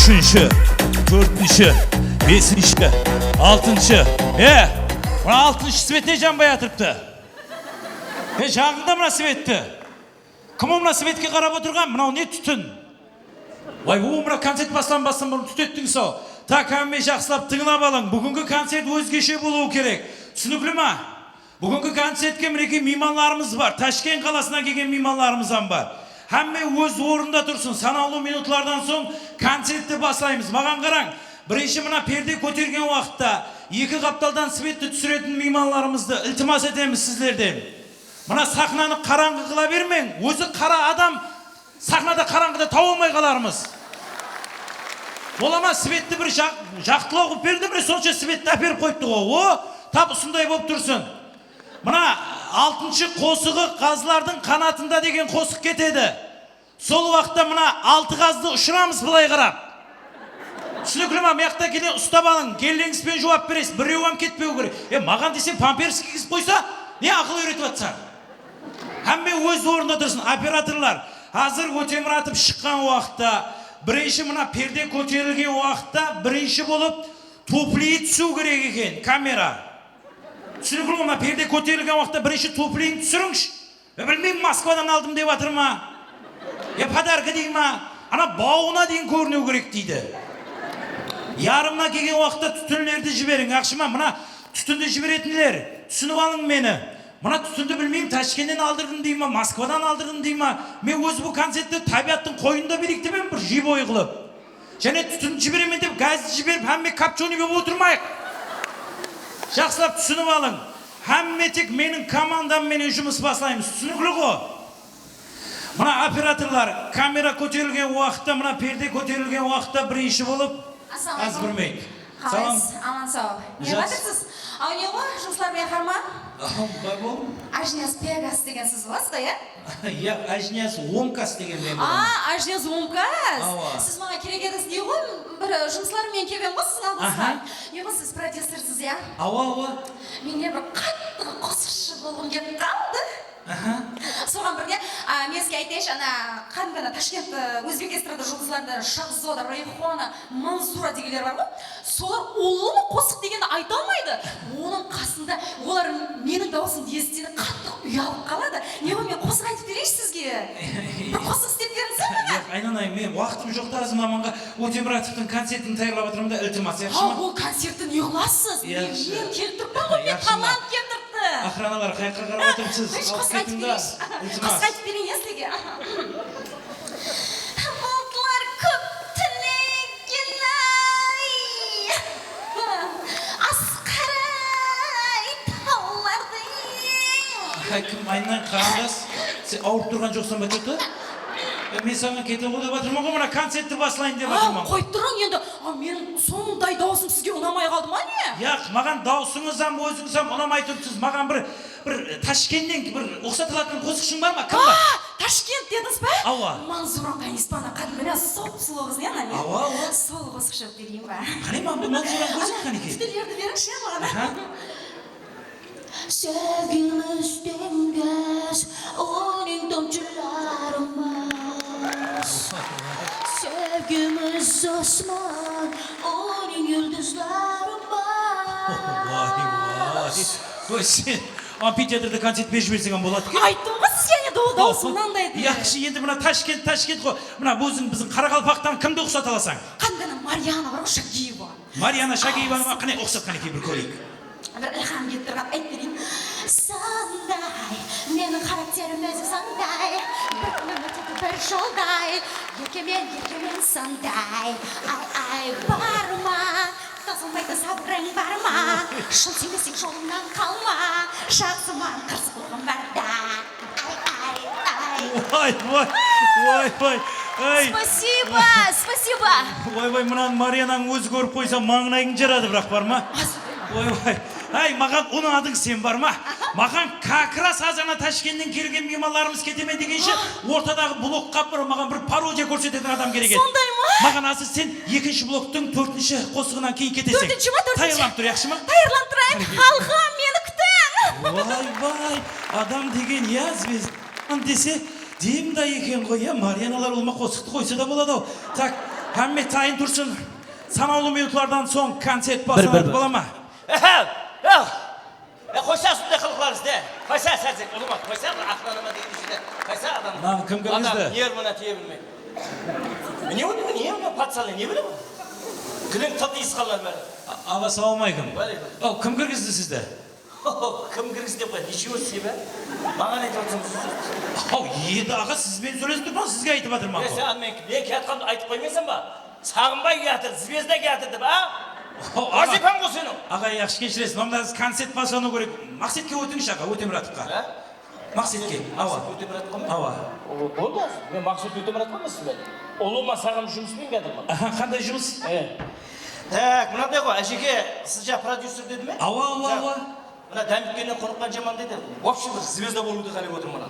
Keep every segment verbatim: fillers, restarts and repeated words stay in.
Úshinshi, tórtinshi, besinshi, altınshı. E, mına altınshı svet ne janbay atırıptı? E, jaǵıń da mına svetti. Kim o mına svetke qarap otırǵan? Mınaw ne, tútin? Vay, bu mına koncert baslanbastan burın tútettiń saw. Tak, hámme jaqsılap tıńlap alıń. Búgingi koncert ózgeshe bolıwı kerek. Túsinikli ma? Búgingi koncertke minekey miymanlarımız bar. Tashkent qalasınan kelgen miymanlarımız hám bar. Hámme óz ornında tursın. Sanawlı minutlardan soń koncertti baslaymız. Maǵan qarań. Birinshi mına perde kótergen waqıtta eki qaptaldan svetti túsiretin miymanlarımızdı iltimas etemiz sizlerden. Mına saxnanı qarańǵı qıla bermeń. Ózi qara adam saxnada qarańǵıda tawa almay qalarmız. Bola ma, svetti bir jaq-, jaqtılaw qılıp berdi, mine sonsha svetti áperip qoyıptı ǵo. O, tap usınday bolıp tursın. Mına altınshı qosıǵı Ǵazlardıń qanatında degen qosıq ketedi. Sol waqıtta mına altı ǵazdı ushıramız bılay qarap. Túsinikli ma? Mıyaqta kelen ustap alıń, kelleńizben juwap beresiz, birew hám ketpewi kerek. E, maǵan deseń pampers kiygizip qoysa, ne aqıl úyretip atsań? Hámme óz ornında tursın, operatorlar. Házir Ótemuratov shıqqan waqıtta, birinshi mına perde kóterilgen waqıtta birinshi bolıp tupliyi túsiw kerek eken, kamera. Túsinikli ma? Perde kóterilgen waqıtta birinshi tupliyin túsirińshi. E, bilmeymen, Moskvadan aldım dep atır ma? Ya podarka dey ma? Ana bawına deyin kóriniw kerek deydi. Yarımına kelgen waqıtta tútinlerdi jiberiń, yaqshı ma? Mına tútindi jiberetinler, túsinip alıń meni. Mına tútindi bilmeymen, Tashkentten aldırdım dey ma, Moskvadan aldırdım dey ma? Men ózi bul koncertte tábiyattıń qoyında beleyik dep edim, bir jiboy qılıp. Jáne tútin jiberemen dep gazdi jiberip, hámme kopchonıy bolıp otırmayıq. Jaqsılap túsinip alıń. Hámme tek meniń komandam menen jumıs baslaymız. Túsinikli ǵo? Mına operatorlar, kamera kóterilgen waqıtta, mına perde kóterilgen waqıtta birinshi bolıp, az bir meyt. Salam. Qalaysiz? Aman saw. Ne qılıp atırsız? Aw, ne ǵo, jumıslar menen qar ma? Aw, bar boldım. Ajiniyaz Pegas degen siz bolasız ǵo, ya? Yaq, Ajiniyaz Omkas degen men bolaman. A, Ajiniyaz Omkas. Awa. Siz maǵan kerek edińiz, ne ǵo, bir, e, jumıslarım menen kelgen ǵo siziń aldıńızǵa. Aha. Ne ǵo, siz prodyusersiz, ya? Awa, awa. Mende bir qattı qosıqshı bolǵım kelip qaldı. Aha. Soǵan birge, a, men sizge aytayınshı, ana, qádimgi ana Tashkent, e, ózbek estrada juldızlarında Shahzoda, Rayxona, Manzura degenler bar ǵoy. Solar ulıwma qosıq degendi ayta almaydı. Onıń qasında olar meniń dawısımdı esitse de qattı uyalıp qaladı. Ne ǵoy, men qosıq aytıp bereyinshi sizge? Bir qosıq islep berińizler maǵan. Yaq, aynanayın, men waqtım joq ta, házir mınamanǵa Ótemuratovtıń koncertin tayarlap atırman da, iltimas, yaqshı ma? Ha, ol koncertti ne qılasız? Men, men keltirip turman ǵoy, men talant keltirip. Aqranalar, qayaqqa qarap atırsız? Alıp ketiń da, iltimas. Qosıq aytıp bereyin ya sizlerge. Bultlar kóp túnegen-ay, asqaray tawlarday. Hákim, aynan qarandas, sen awırıp turǵan joqsań ba, teta? E, men saǵan kete ǵo dep atırman ǵo, mına koncertti baslayın dep atırman. Qoyıp turıń endi. A, meniń sonday dawısım sizge unamay qaldı ma ne? Yaq, maǵan dawısıńız hám ózińiz hám unamay turıpsız. Maǵan bir, bir Tashkentten bir uqsata alatuǵın qosıqshıń bar ma? Kim bar? A, Tashkent dedińiz ba? Awa. Manzura Qaynispanov, qádimgiden sup-sulıw qız, ya, ana? Awa, awa. Sol qosıqshı qılıp bereyin ba? Qáne, maǵan bul Manzuranı kórset, qánekey. Tútinlerdi berińshi, ya, maǵan. Aha. Sevgimiz teńdes, onıń tomshılarımız. Sevgimiz asman, onıń yuldızlarımız. Vay, vay. Qoy sen, amfiteatrda koncert berip jiberseń hám boladı eken. Ayttım ǵoy sizge, jáne daw-, dawısım mınanday dep. Yaqshı, endi mına Tashkent, Tashkent ǵoy. Mına óziń biziń qaraqalpaqtan kimdi uqsata alasań? Qádimgi ana Mariana bar ǵoy, Shagiyeva. Mariana Shagiyevani ma? Qáne, uqsat, qánekey, bir kóreyik. Bir ilham kelip turǵan, aytıp bereyin. Sonday, meniń xarakterim ózi sonday. Bir kúnim ótedi bir jolday. Ekemen, ekemen sonday. Ay, ay, bar ma? Tozalmaydı sabırıń bar ma? Shın súymeseń, jolımnan qalma. Jaqsıman, qırsıqlıǵım barda. Ay, ay, ay. Vay, vay, vay, vay. Ay. Спасибо, спасибо. Vay, vay, mınanı Mariananıń ózi kórip qoysa, mańlayıń jaradı, biraq, bar ma? Vay, vay. Ay, maǵan unadıń sen, bar ma? Maǵan как раз házir ana Tashkentten kelgen miymanlarımız ketemen degenshe, ortadaǵı blokqa bir, maǵan bir parodiya kórsetetuǵın adam kerek edi. Sonday ma? Maǵan házir sen ekinshi bloktıń tórtinshi qosıǵınan keyin keteseń. Tórtinshi ma, tórtinshi? Tayarlanıp tur, yaqshı ma? Tayarlanıp turayın. Qáne. Xalqım, meni kútiń. Vay, vay, adam degen, ya, zvezda dese, dem da eken ǵoy, ya, Marianalar ulıwma qosıqtı qoysa da boladı-aw. Tak, Hámme tayın tursın. Sanawlı minutlardan soń koncert baslanatın bola ma? Ehe, ehe. E, qoysa, usınday qılıqlarıńızdı, e. Qoysa, Sársek, ulıwma, qoysa, bir aqlanama degen ishinde. Qoysa, adam. Mınanı kim kirgizdi? Adam nervına tiye bilmeydi. Ne oldı, ne oldı, patsalı, ne bileyim? Gileń tıltı ısqanlar bári. A-, aǵa, salawma aleykum. Wa aleykum. Aw, kim kirgizdi sizdi? Kim kirgizdi dep qoy, neshe ótse be? Maǵan aytıp atırsań, siz. Aw, endi aǵa, siz benen sóylesip turman, sizge aytıp atırman. E, sen men, men kiyatqandı aytıp qoymaysań ba? Saǵınbay kiyatır, Zvezda kiyatır dep, a? Aw, aǵa. Wazıypań ǵoy seniń. Aǵa, yaqshı, keshiresiz. Mında házir koncert baslanıw kerek. Maqsetke ótińizshi, aǵa, Ótemuratovqa. Há? Maqsetke, awa. Maqset Ótemuratovqa ma? Awa. O, boldı, men Maqset Ótemuratovqa emes, men. Ulıwma saǵan jumıspen kiyatırman. Aha, qanday jumıs? E. Tak, mınaday ǵoy, ájeke, siz ja prodyuser dedi me? Awa, awa, awa. Mına dámitkennen qonıqqan jaman deydi. Вообще bir zvezda bolıwdı qálep otırman.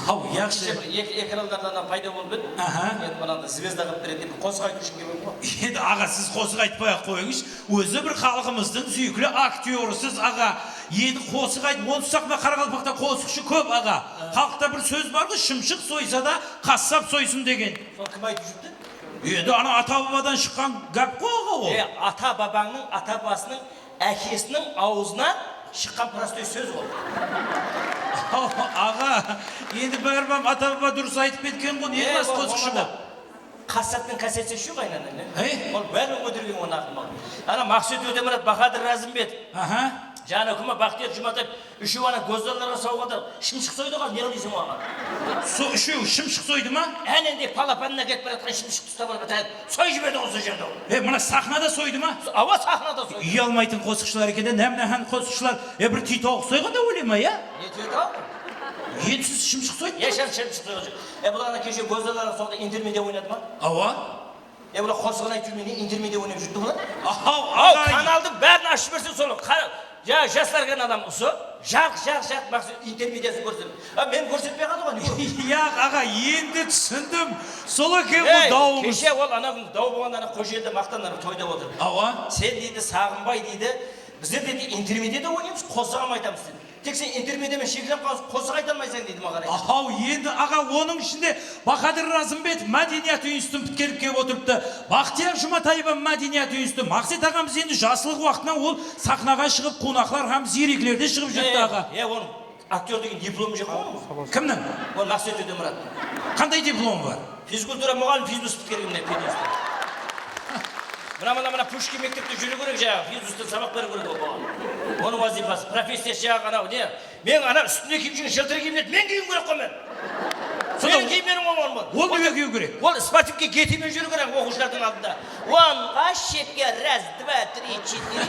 Aw, yaqshı. Keshe bir ek-, ekranlardan payda bolıp edi. Aha. Endi mınanı zvezda qılıp beredi dep bir qosıq aytıw ushın kelgen ǵoy. Endi aǵa, siz qosıq aytpay-aq qoyıńız. Ózi bir xalqımızdıń súyikli aktyorısız, aǵa. Endi qosıq ayt, onsı saxna Qaraqalpaqta qosıqshı kóp, aǵa. Xalıqta bir sóz bar ǵoy, shımshıq soysa da, qassap soysın degen. Sonı kim aytıp júrdi? Endi ana ata-babadan shıqqan gáp ǵoy, aǵa, ol. E, ata-babańnıń, ata-babasınıń ákesiniń awzınan shıqqan prostoy sóz ol. Aǵa, endi báribir ata-baba durıs aytıp ketken ǵoy, ne qılasız, qosıqshı bolıp. Qassap penen kasseta shu qaynanan, ne? Ey? Ol bárin óltirgen onı aqılmalı. Ana Maqset Ótemurod, Bahadır Razımbetov. Aha. Jańa kúma Baxtiyar Jumataev úshew ana gózzallarǵa sawǵada shımshıq soydı ǵoy, ne qılasań oǵan? So, úshew shımshıq soydı ma? Áne, ende palapanına ketip baratqan shımshıqtı ustap alıp atayın. Soyıp jiberdi ǵoy sol jerde. E, mına saxnada soydı ma? Awa, saxnada soydı. Uyalmaytın qosıqshılar eken de, námnahan qosıqshılar. E, bir tiytawıq soyǵanda óle ma, ya? Ne tiytawıq? Endi siz shımshıq soyıp turıpsız. Esham shımshıq soyǵan joq. E, bul ana keshe gózzallarǵa sawǵada intermediya oynadı ma? Awa. E, bular qosıǵın aytıp júrmey, ne intermediya oynap júrdi bular? Aw, aǵay. Kanaldıń bárin ashıp jiberseń, sonı qara. Ja, jaslar kanalı usı. Jaq, jaq, jaq, Maqset intermediyasın kórsetin. A, meni kórsetpey qaldı ǵoy, ne? Yaq, aǵa, endi túsindim. Sol eken ǵoy dawıńız. Keshe ol ana kún daw bolǵanda ana Xojelide maqtanlar toyda otır. Awa. Sen deydi, Saǵınbay deydi, bizler deydi, intermediyada oynaymız, qosıq ham aytamız dedi. Tek sen intermediya menen sheklenip qalıp, qosıq ayta almaysań, deydi maǵan. Aw, endi aǵa, onıń ishinde Bahadır Razımbetov Mádeniyat institutın pitkerip kelip otırıptı. Baxtiyar Jumataev hám Mádeniyat institutı. Maqset aǵamız endi jaslıq waqtınan ol saxnaǵa shıǵıp, quwnaqlar hám ziyreklerde shıǵıp júrdi, aǵa. E, onıń aktyor degen diplomı joq pa onıń? Kimniń? Ol Maqset Ótemuratovtıń. Qanday diplomı bar? Fizkultura muǵallimi, fizbus pitkergen mine, pedinstitut. Mına, mına, mına Pushkin mektepte júriw kerek, jańaǵı fizbustan sabaq beriw kerek ol buǵan. Onıń wazıypası, professiyası jańaǵı anaw, ne? Men ana ústinde kiyip júrgen jıltır kiyimlerdi men kiyiwim kerek ǵoy men. Sonda men kiyimlerim bolmaǵan ol. Ol nege kiyiw kerek? Ol sportivke getimen júriw kerek oqıwshılardıń aldında. Onǵa shekke, раз, два, три, четыре.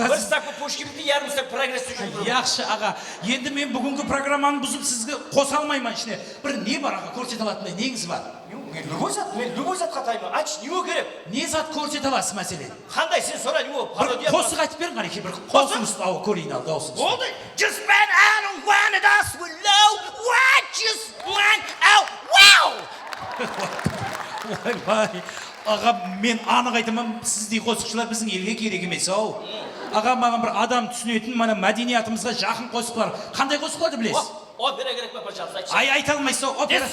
Bir stak Pushkinnikiy, yarım stak Progresste júriw kerek. Yaqshı, aǵa. Endi men búgingi programmanı buzıp sizge qosa almayman ishine. Bir ne bar, aǵa, kórsete alatınday neńiz bar? Yoq, men любой zat, men любой zatqa tayınman. Aytshı, ne kerek? Ne zat kórsete alasız, máselen? Qanday, sen sora, ne, parodiya? Bir qosıq aytıp beriń, qánekey, bir dawısıńızdı, awa, kóreyin al, dawısıńızdı. Boldı. Just one and one, that's below. What? Just one, oh, wow! Vay, vay. Aǵa, men anıq aytaman, sizdey qosıqshılar biziń elge kerek emes-aw. Aǵa, maǵan bir adam túsinetin, mana, mádeniyatımızǵa jaqın qosıqlar. Qanday qosıqlardı bilesiz? Opera kerek pe, пожалуйста, aytshı. Ay, ayta almaysız-aw, opera.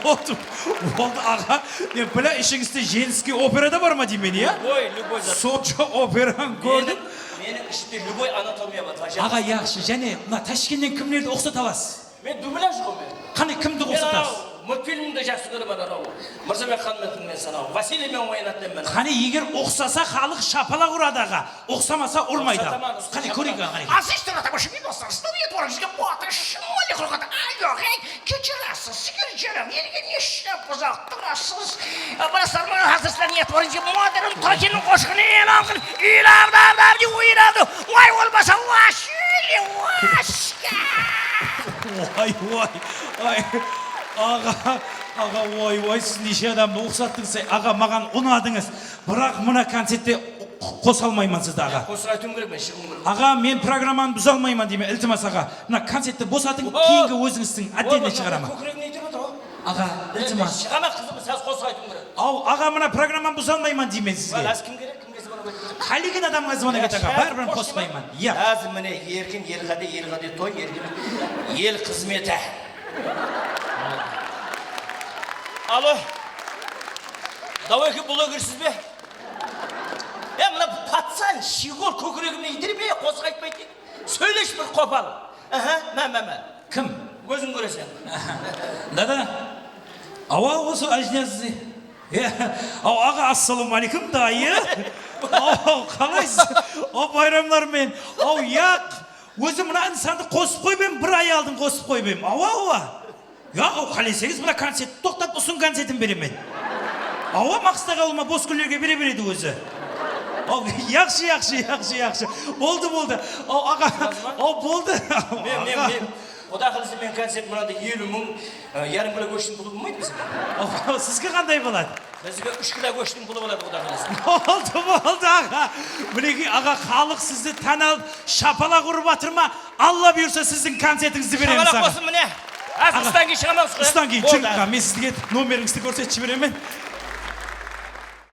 Boldı, boldı, aǵa. Men, bilá, ishińizde jenskiy opera da bar ma deymen, ya? Любой, любой zat. Sonsha operanı kórdim. Meniń ishimde любой anatomiya bar. Aǵa, yaqshı. Jáne mına Tashkentten kimlerdi uqsata alasız? Men dublyaj ǵoy men. Qáne, kimdi uqsatasız? Men anaw multfilmdi jaqsı kóremen, anaw Mırzamen Xanmetov menen, anaw Vasiliy menen oynatqan men. Qáne, eger uqsasa, xalıq shapalaq uradı, aǵa. Uqsamasa, urmaydı. Uqsataman, uqsataman. Qáne, kóreyik, aǵa, qáne. Aziz teletomoshabin doslar, studiyada turǵan sizge boshqa shınılı endi orqada. Ay, yoq, ey, keshirasiz, sigir jarım, elge ne ishlep uzaq turasız? Bilasızlar, mına házir sizlerdiń itibarıńızǵa modern tokinniń qoshqanı e'lon qilib, uylavdı, uylavdı, uylavdı. Vay, bolmasa, Vasiliy, Vaska! Vay, vay, ay, aǵa, aǵa, vay, vay, siz neshe adamdı uqsattıńız, aǵa, maǵan unadıńız. Biraq mına koncertte qosa almayman sizdi, aǵa. Qosıq aytıwım kerek, men shıǵıwım kerek. Aǵa, men programmanı buza almayman deymen, iltimas, aǵa. Mına koncertti bosatıń, keyingi ózińizdiń otdельный shıǵaraman. Kókiregimnen iydirip atır ǵoy. Aǵa, iltimas. Shıǵaman, qızım, saz qosıq aytıwım kerek. Aw, aǵa, mına programmanı buza almayman deymen sizge. Házir kim kerek? Kimge zvonok etip atır? Qálegen adamǵa zvonok etiń, aǵa, báribir qospayman. Yaq. Házir mine erkin, el qáde, el qáde toy, erkin, el xızmeti. Alo. Dawayki, blogersiz be? E, mına patsan, shigol kókiregimdi iydirme, qosıq aytpaydı. Sóylesh bir qopal. Aha, má, má, má. Kim? Óziń kóreseń. Dada, awa, usı Ájiniyaz. Aw, aǵa, assalawma áleykum, dayı. Aw, qalaysız? Aw, bayramlar menen. Aw, yaq. Ózi mına insandı qosıp qoyıp em, bir ay aldın qosıp qoyıp em. Awa, awa. Ya, aw, qáleseńiz, mına koncertti toqtatıp, usınıń koncertin beremen. Awa, Maqsıt aǵa ulıwma bos kúnlerge bere beredi ózi. Aw, yaqshı, yaqshı, yaqshı, yaqshı. Boldı, boldı. Aw, aǵa, aw, boldı. Men, men, men, Quda qálese, men koncert mınanday eliw mıń, e, yarım kilo góshtiń pulı bolmaydı bizge. Aw, sizge qanday boladı? Bizge úsh kilo góshtiń pulı boladı, Quda qálese. Boldı, boldı, aǵa. Minekey, aǵa, xalıq sizdi tán alıp, shapalaq urıp atır ma? Alla buyırsa, sizdiń koncertińizdi beremiz, aǵa. Shapalaq bolsın, mine. Házir ustan keyin shıǵamız ǵoy. Ustan keyin shıǵıń, aǵa. Men sizge nomerińizdi kórsetip jiberemen.